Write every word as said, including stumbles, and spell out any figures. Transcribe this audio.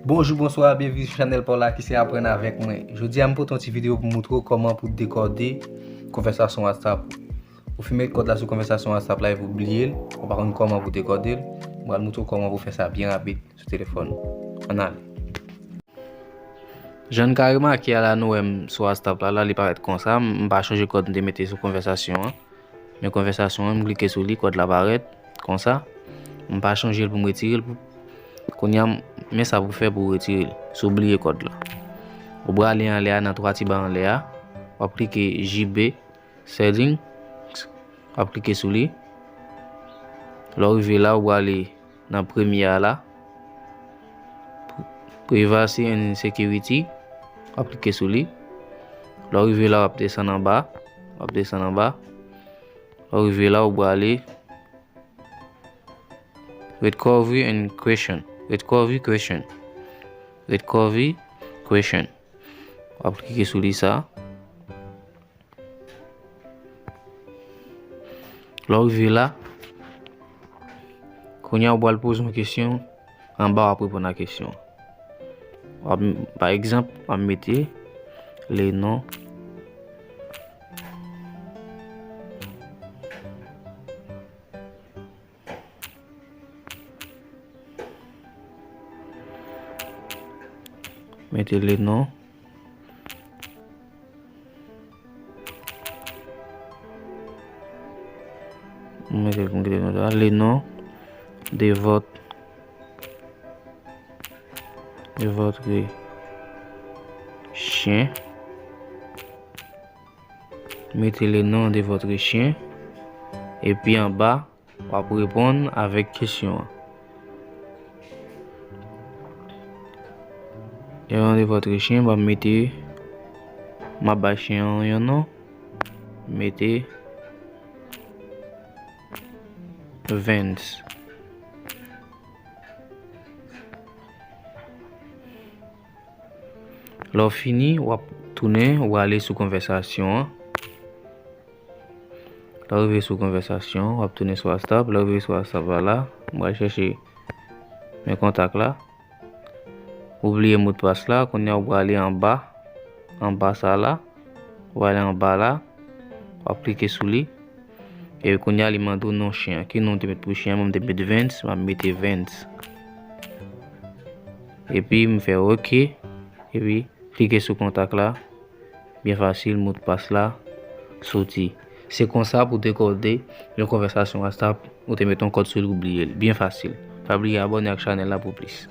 Bonjou, bonswa, byenvini sou chanèl pa w la ki se Aprann avèk mwen. Jodi a, m pote yon ti videyo pou moutre w kòman pou dekòde konvèsasyon WhatsApp ou. Ou fin met kòd la sou konvèsasyon WhatsApp la epi w bliye l, ou pa konn kòman pou dekòde l, m pral moutre w kòman pou fè sa byen rapid sou telefòn ou. Ann ale. Jan n ka remake a la, nou wè m sou WhatsApp la, la li parèt konsa, m pa chanje kòd m te mete sou konvèsasyon an. Men konvèsasyon an, m klike sou li, kòd la parèt konsa. M pa chanje l pou m retire l. Kounye a, men sa pou fè pou w retire l, si w bliye kòd la. Ou prale anlè a, nan twa ti ba anlè a, w ap klike J B Settings, w ap klike sou li. Lè w rive la, ou prale nan premye a la, Privacy and Security, w ap klike sou li. Lè w rive la, w ap desann anba, w ap desann anba. Lè w rive la, ou prale Recovery and Question. Recovery Question. Recovery Question. W ap klike sou li sa. Lè w rive la, kounye a ou pral poze yon kesyon, anba w ap reponn a kesyon an. W ap, pa egzanp, w ap mete le nom. Mete le nom. Mete, mete le nom de votre, de votre chien. Mete le nom de votre chien. Epi anba, w ap reponn avèk kesyon an. Le nom de votre chien, m ap mete, m ap bay chen an yon non. Mete Vens. Lè w fini, w ap tounen, w ale sou konvèsasyon an. Lè w rive sou konvèsasyon, w ap tounen sou WhatsApp. Lè w rive sou WhatsApp la, la, m pral chèche men kontak la. Ou bliye modpas la, kounye a ou prale anba, anba sa la. Ou prale anba la, w ap klike sou li. E kounye a, li mande w non chen an. Ki non w te met pou chen an? Mwen, m te met Vens, m ap mete Vens. Epi, m fè oke. Epi, klike sou kontak la. Byen fasil, modpas la soti. Se konsa pou dekòde yon konvèsasyon WhatsApp ou te met yon kòd sou li ou bliye l. Byen fasil. Pa bliye abòne ak chanèl la pou plis.